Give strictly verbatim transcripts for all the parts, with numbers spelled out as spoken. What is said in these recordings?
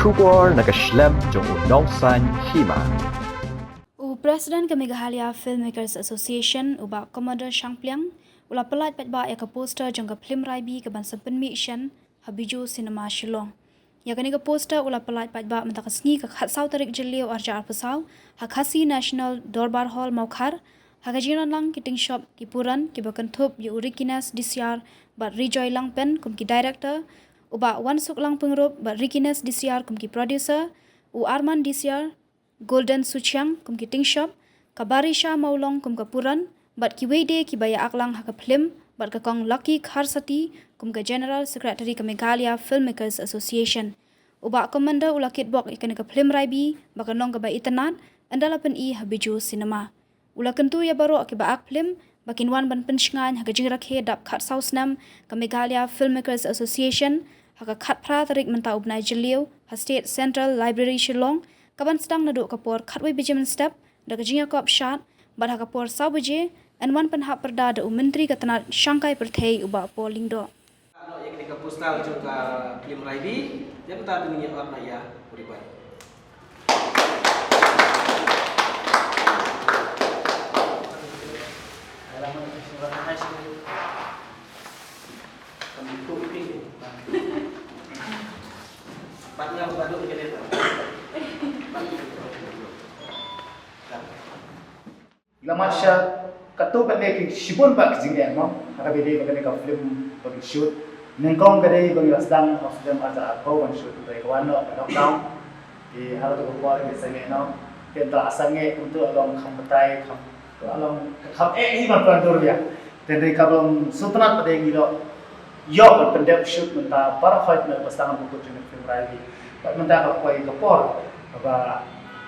Khubor na ka shlem jong u nongsaiñ hima. U President ka Meghalaya Filmmakers Association, u Bah Commander Shangpliang, u la pyllait paidbah ïa ka poster jong ka phlim Raibi ka ban sa pynmih shen ha Bijou Cinema Shillong. Ïa kane ka poster u la pyllait paidbah mynta ka sngi ka khatsaw tarik Jylliew arhajar arphew saw ha Khasi National Dorbar Hall Mawkhar. Ha ka jingïalang ki tyngshop ki puran kiba kynthup ïa u Rikines Disiar bad Rijoy Langpen kum ki director, u Bah Wansuklang Pyngrope bad Rikines Disiar kum ki producer, u Arman Disiar, Golden Suchiang kum ki tyngshop, ka Barisha Mawlong kum ka puran, bad kiwei de kiba ïa aklang ha ka phlim, bad ka Kong Lucky Kharsati kum ka General Secretary ka Meghalaya Filmmakers Association. U Bah Commander u la kitbok ïa kane ka phlim Raibi ba kan long kaba itynnad ynda la pyni ha Bijou Cinema. U la kyntu ïa baroh kiba ak phlim ba kin wan ban pynshngaiñ ha ka jingrakhe dap khatsaw snem ka Meghalaya Filmmakers Association ha ka khatphra tarik mynta u bnai Jylliew ha State Central Library Shillong, ka ban sdang naduh ka por khatwei baje mynstep da ka jingïakop shad, bad ha ka por saw baje yn wan pynhap pyrda da u Myntri ka tnat shangkai pyrthei u Bah Paul Lyngdoh. Ano ïa kane ka poster jong ka phlim Raibi, ïa mynta te ngin ïa ot na ïa u ribbon. Partner baru ke dia. Lama sha katto katne ki shibun pat ki jingeh mo, ha kaba ïadei bad kane ka film ba ngi shoot. Nyngkong ka dei ba ngi la sdang ha u snem arhajar arphew ban shoot, hynrei ka wan noh ka lockdown. Te ha kato ka por ngi sangeh noh. Te ynda la sangeh kumto, long kham batai, kham, long kham eh hi ban plan dur ïa. Te hynrei kaba long sngewtynnat pat de ngi la ïoh ban pyndep shoot mynta baroh khoit na ba sdang ban kut jong ka film Raibi. Bad mynta ka la poi ka por ba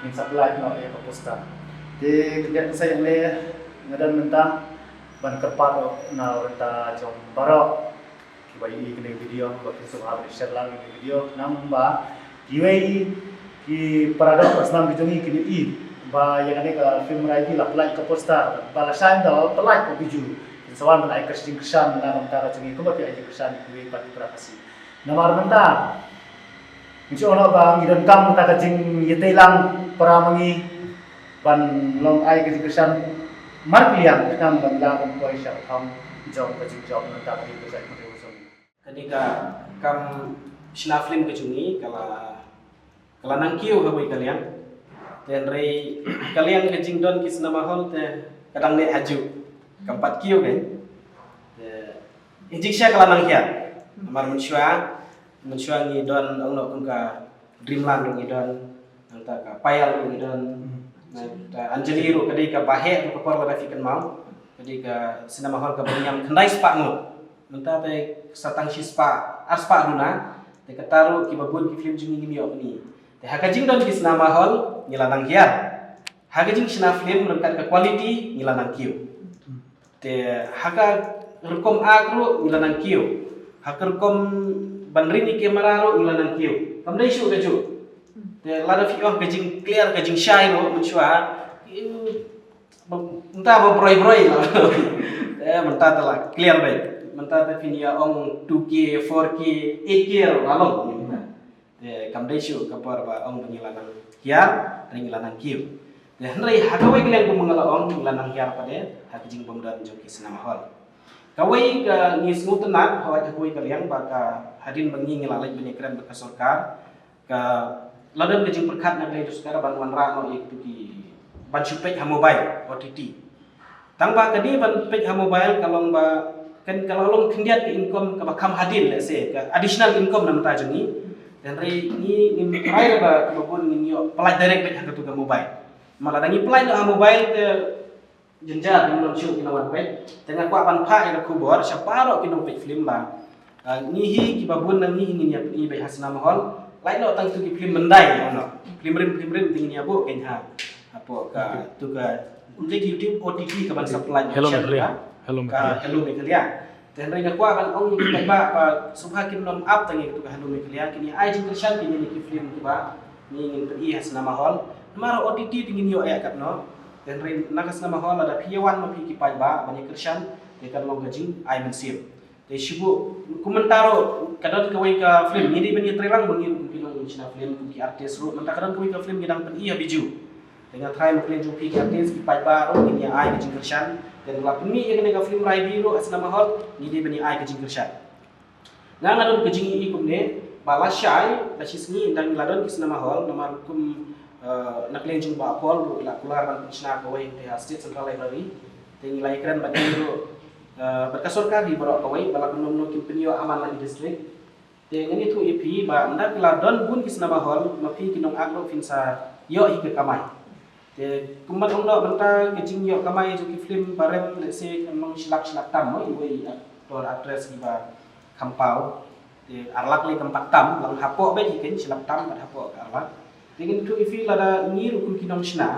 ngin sa pyllait noh ïa ka poster. Te khyndiat sa ïa nga, nga don mynta ban kyrpad na u rynta jong baroh kiba ïohi kane ka video, ba kin sngewbha ban share lang ïa kane ka video, khnang ba kiwei ki para doh para snam ki jong ngi kin ïohi ba ïa kane ka film Raibi la pyllait ka poster, ba lashai ynda la pyllait ka Bijou, kin sa wan ban ai ka jingkyrshan na ka bynta ka jong ngi, kumba phi ai jingkyrshan ïa kiwei pat ki para Khasi. Namar mynta ngi shu ong noh ba ngi donkam kata ka jingïatei lang para ma ngi ban long ai ka jingkyrshan markylliang, khnang ban lah ban poi sha ka thong jong ka jingjop mynta ka dei ka jait ka dei ka jong ngi. Kane ka kam shna film ka jong ngi ka la, ka la nang kiew ha kawei ka liang. Te hynrei ka liang ka jingdon ki cinema hall te ka dang neh ha juh, kam pat kiew kein. Te ka jingshisha ka la nang hiar. Namar mynshuwa, mynshuwa ngi don ong noh kum ka Dreamland ruh ngi don, nangta ka Payal ruh ngi don. Hmm. Nangta Anjali ruh ka dei kaba heh ruh ka por lada phi kynmaw. Ka dei ka cinema hall kaba ngiam khyndai spah ngut. Mynta te sa tang shi spah, ar spah duna. Te kata ruh kiba bun ki film jong ngi ngim ïoh pyni. Te ha ka jingdon ki cinema hall ngi la nang hiar. Ha ka jingshna film ryngkat ka quality ngi la nang kiew. Te ha ka rukom ak ruh ngi la nang kiew. Ha ka rukom ban ring ïa ka kamera ruh ngi la nang kiew. Kam dei shuh kajuh. Te lada phi ong ka jingclear ka jingshai ruh mynshuwa, mynta ba broi broi la. Te mynta te la clear beit. Mynta te phin ïa ong two K, four K, eight K ruh la long mynta. Te kam dei shuh ka por ba ong ba ngi la nang hiar, hynrei ngi la nang kiew. Te hynrei ha kawei ka liang kumba nga la ong, ngi la nang hiar pat de ha ka jingbym don jong ki cinema hall. Kawei ka ngi sngewtynnat ha kawei ka liang ba ka hadien ba ngi, ngi la leit ban ïakren bad ka sorkar, ka la don ka jingpyrkhat na ka liang sorkar ban wanrah noh ïa kitu ki ban shu peit ha mobile, O T T. Tang ba ka dei ban peit ha mobile ka long ba kan ka la long khyndiat ka income kaba kham hadien, let's say ka additional income na bynta jong ngi. Hynrei ngi ngim try ba kiba bun ngin ïoh pynlait direct beit ha katu ka mobile. Ma lada ngi pynlait noh ha mobile te jynjar, ngim don shuh ki nongwan peit. Te nga kwah ban phah ïa ka khubor sha baroh ki nongpeit film ba Ah, ngi hi kiba bun na ngi hi ngin ïa pyni beit ha cinema hall. Lait noh tang tu ki film myndai, ong noh. Film rim, film rim te ngin ïa buh kein ha. Hapoh ka, tu ka, ym dei YouTube, O T T ka ban supply. Hello Meghalaya. Hello Meghalaya. Hello Meghalaya. Te hynrei nga kwah ban ong ïa ki paidbah ba sngewbha kin nym ap tang ïa tu ka Hello Meghalaya, kin ïa ai jingkyrshan kin ïa ki film kiba ngi ngin pyni ha cinema hall. Namar O T T te ngin ïoh ïa katno. Te hynrei na ka cinema hall lada phi ïa wan ma phi ki paidbah ban ïa kyrshan, te kan long ka jingai mynsiem. Te shu buh, kum mynta ruh ka don kawei ka film, ngi dei ban ïatrei lang ba ngi ruh kum ki nongshna film, kum ki artist ruh, mynta ka don kawei ka film ngi dang pyni ha Bijou. Te nga tharai ma ka liang jong phi ki artist ki paidbah ruh ngin ïa ai ka jingkyrshan. Te la pynmih ïa kane ka film Raibi ruh ha cinema hall, ngi dei ban ïa ai ka jingkyrshan. Nga nga don ka jingïohi kumne ba lashai, la shisngi dang la don ki cinema hall, namar kum, eh, na ka liang jong Bah Paul ruh la kular ban pynshna kawei te ha State Central Library. Te ngi la ïakren bad ngi ruh, eh, bad ka sorkar hi baroh kawei ba la kumno kumno kin pynïoh ha man la ki district. Te ngan ïathuh ïa phi ba ynda ki la don bun ki cinema hall, ma phi ki nongak ruh phin sa ïoh hi ka kamai. Te kumba ong noh mynta ka jingïoh kamai jong ki film ba rem, let's say, kan long shi lak shi lak tam mo, iwei i actor actress kiba kham paw. Te ar lak lei kam pat tam, lang hapoh bad i kan shi lak tam bad hapoh ka ar lak. Te ngan ïathuh ïa phi lada ngi ruh kum ki nongshna,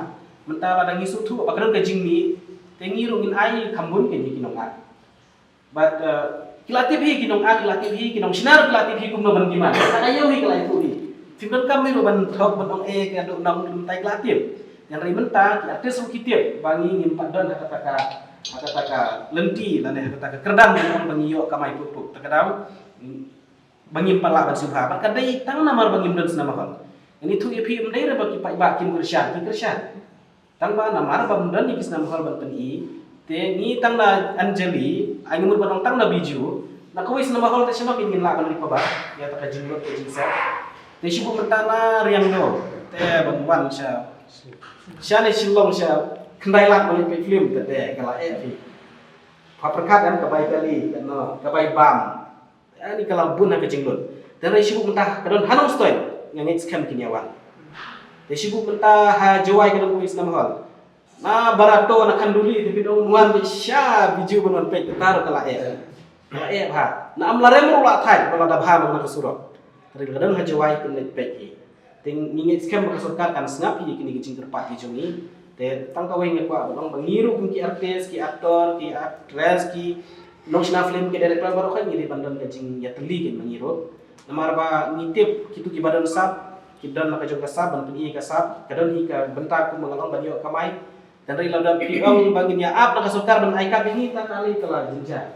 mynta lada ngi sngewthuh ba ka don ka jingmih, te ngi ruh ngin ai kham bun kein ïa ki nongak. Bad, eh, ki la tip hi ki nongak, ki la tip hi ki nongshna, ki la tip hi kumno ban demand. Ka ïoh hi ka la ïathuh hi. Phim donkam hi ruh ban thok ban ong eh ka dok nong mynta ki la tip. Hynrei mynta ki artist ruh ki tip ba ngi ngim pat don ha kata ka, ha kata ka lynti lane ha kata ka kyrdan ban ong ba ngi ïoh kamai puk puk. Ta ka daw ba ngim pat lah ban sngewbha. Bad ka dei tang namar ba ngim don cinema hall. Ngan ïathuh ïa phi, ym dei re ba ki paidbah kim kyrshan, ki kyrshan. Tang ba namar ba ym don ïa ki cinema hall ban pyni, te ngi tang na Anjali, ai ngi mut ban ong tang na Bijou, na kawei cinema hall te sha ma ngin lah ban recover ïa kata ka jinglut ka jingsep. Te shu buh mynta na Riangdo, te ban wan sha, sha ne Shillong sha khyndai lak ban leit peit film te, te ka la eh phi. Pha pyrkhat em, ka bai kali, ka no, ka bai bam. Ani ka la bun ha ka jinglut. Te hynrei shu buh mynta ka don ha Nongstoiñ, nga ngeit skhem kin ïa wan. Te shu buh mynta ha Jowai ka don kawei cinema hall. Na Barato, na Khanduli, te phi dang wan beit sha Bijou ban wan peit, kata ruh ka la eh. Ka la eh bha. Na Amlarem ruh la thait, ba la da bha ma na ka surok. Te hynrei ka don ha Jowai kin leit peit hi. Te ngi ngeit skhem ba ka sorkar kan sngap ïa kine ki jingkyrpad ki jong ngi. Te tang kawei nga kwah ban ong ba ngi ruh kum ki artist, ki actor, ki actress, ki nongshna film, ki director baroh, ngi dei ban don ka jingïatylli kein ma ngi ruh. Namar ba ngi tip kito kiba don sap, ki don la ka jong ka sap ban pyni ka sap, ka don hi ka bynta kum ba nga ong ban ïoh kamai. Te hynrei lada phi ong ba ngin ïa ap na ka sorkar ban ai kam ïa ngi, ta ka lei ka la jynjar.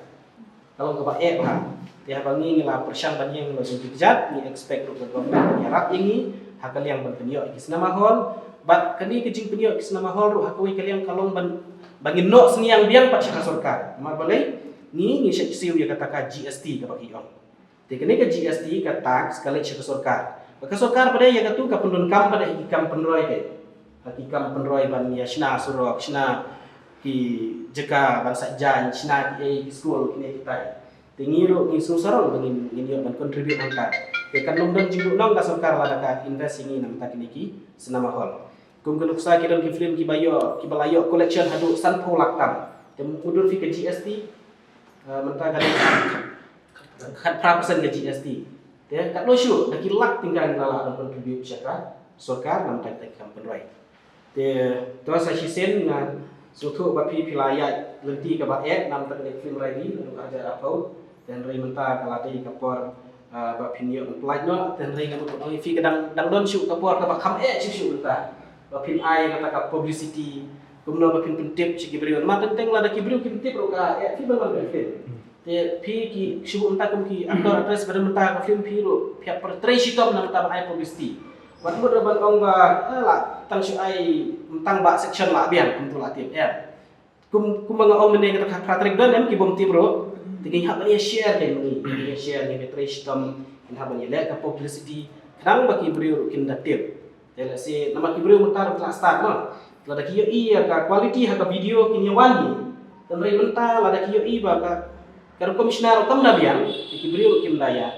Ka long kaba eh bha. Te haba ngi ngi la pyrshang ban ïeng la jong ki kjat, ngi expect ruh ka government kan ïarap ïa ngi ha ka liang ban pynïoh ïa ki cinema hall. Bad kane ka jingpynïoh ïa ki cinema hall ruh ha kawei ka liang ka long ban, ban ngin noh synñiang biang pat sha ka sorkar. Namar balei? Ngi ngi shah siew ïa kata ka G S T kaba ki ong. Te kane ka G S T ka tax ka leit sha ka sorkar. Ba ka sorkar pat ïa katu ka pyndonkam pat ha ki kam pynroi, ka ha ki kam pynroi ban ïa shna surok, shna ki jaka ban sah jaiñ, shna ki ei, ki skul, kine kitai. Te ngi ruh ngi sngewsarong ba ngin, ngin ïoh ban contribute hangta. Te kan long don jingduhnong ka sorkar lada ka invest ïa ngi na bynta kine ki cinema hall. Kum ka nuksa ki don ki film kiba ïoh, kiba la ïoh collection haduh sanphew lak tam. Te mutdur phi ka G S T, eh, mynta ka dei khatphra percent ka G S T. Te katno shuh, da ki lak tyngka ngi la lah ban contribute sha ka sorkar na bynta kita ki kam pynroi. Te to sa shisien nga sngewthuh ba phi phi la ïaid lynti kaba eh na bynta kane ka film Raibi naduh arhajar arphew. Te hynrei mynta ka la dei ka por, ah, ba phin ïoh ban pyllait noh. Te hynrei nga mut ban ong ïa phi ka dang, dang don shuh ka por kaba kham eh shuh shuh mynta ba phin ai kata ka publicity, kumno ba phin pyntip sha ki briew. Namar teng teng lada ki briew kim tip ruh ka eh phi ban wan peit film. Te phi ki shu buh mynta kum ki actor actress ba don mynta ka film phi ruh phi hap trei shitom na bynta ban ai publicity. Wat mut ruh ban ong ba, eh, la tang shu ai mynta ba section la biang kumtu la tip em. Kum, kumba nga ong mynne kata ka phra tarik don em ki bym tip ruh. Te ngi hap ban ïa share kein, ngi ïa share, ngi trei shitom, ngi hap ban ïa leh ka publicity khnang ba ki briew ruh kin da tip. Te lehse namar ki briew mynta ruh ki la start mo. Lada ki ïohi ïa ka quality ha ka video kin ïa wan hi. Te hynrei mynta lada ki ïohi ba ka, ka rukom shna ruh kam da biang, te ki briew ruh kim da ïa,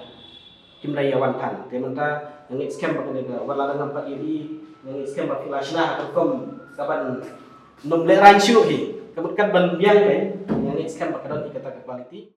kim da ïa wan than. Te mynta nga ngeit skhem ba kane ka, wat lada ngam pat ïohi, nga ngeit skhem ba phi la shna ha ka rukom kaban nym lehraiñ shuh hi. Ka mut katban biang kein, nga ngeit skhem ba ka don hi kata ka quality.